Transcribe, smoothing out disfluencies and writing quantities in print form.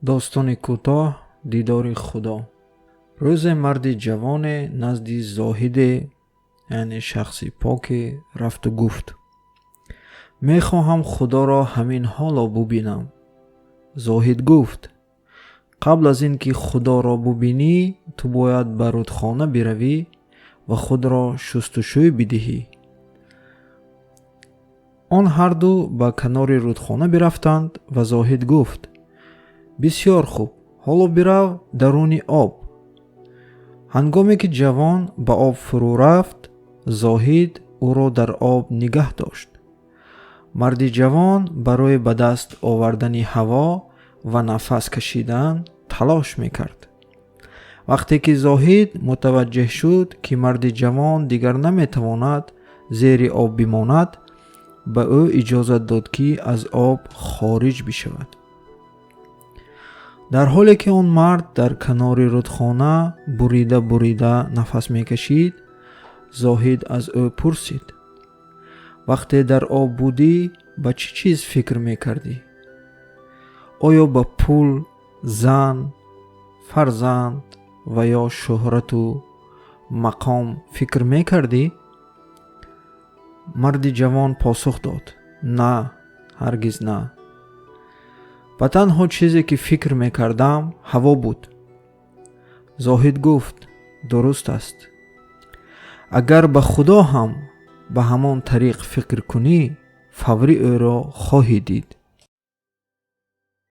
Достони кӯтоҳ «Дидори Худо». Рӯзе марди ҷавоне назди зоҳиде, яъне шахси поке, рафту гуфт: «Мехоҳам Худоро ҳамин ҳоло бубинам». Зоҳид гуфт: «Қабл аз ин ки Худоро бубинӣ, ту бояд ба рудхона биравӣ ва худро шустушӯй бидиҳӣ». Он ҳарду ба канори рудхона бирафтанд ва зоҳид гуфт: «Бисьёр хуб, ҳоло бирав даруни об». Ҳангоме ки ҷавон ба об фурӯ рафт, зоҳид ӯро дар об нигаҳ дошт. Марди ҷавон барои ба даст овардани ҳаво ва нафас кашидан талош мекард. Вақте ки зоҳид мутаваҷҷеҳ шуд, ки марди ҷавон дигар наметавонад зери об бимонад, ба ӯ иҷозат дод, ки аз об хориҷ бишавад. Дар ҳоле ки он мард дар канори рудхона бурида бурида нафас мекашид, зоҳид аз ӯ пурсид: «Вақте дар об будӣ, ба чӣ чиз фикр мекардӣ? Оё ба пул, зан, фарзанд ва ё шӯҳрату мақом фикр мекардӣ?» Марди ҷавон посух дод: «На, ҳаргиз на. Ба танҳо чизе ки фикр мекардам, ҳаво буд». Зоҳид гуфт: «Дуруст аст. Агар ба Худо ҳам ба ҳамон тариқ фикр кунӣ, фаврӣ ӯро хоҳӣ дид».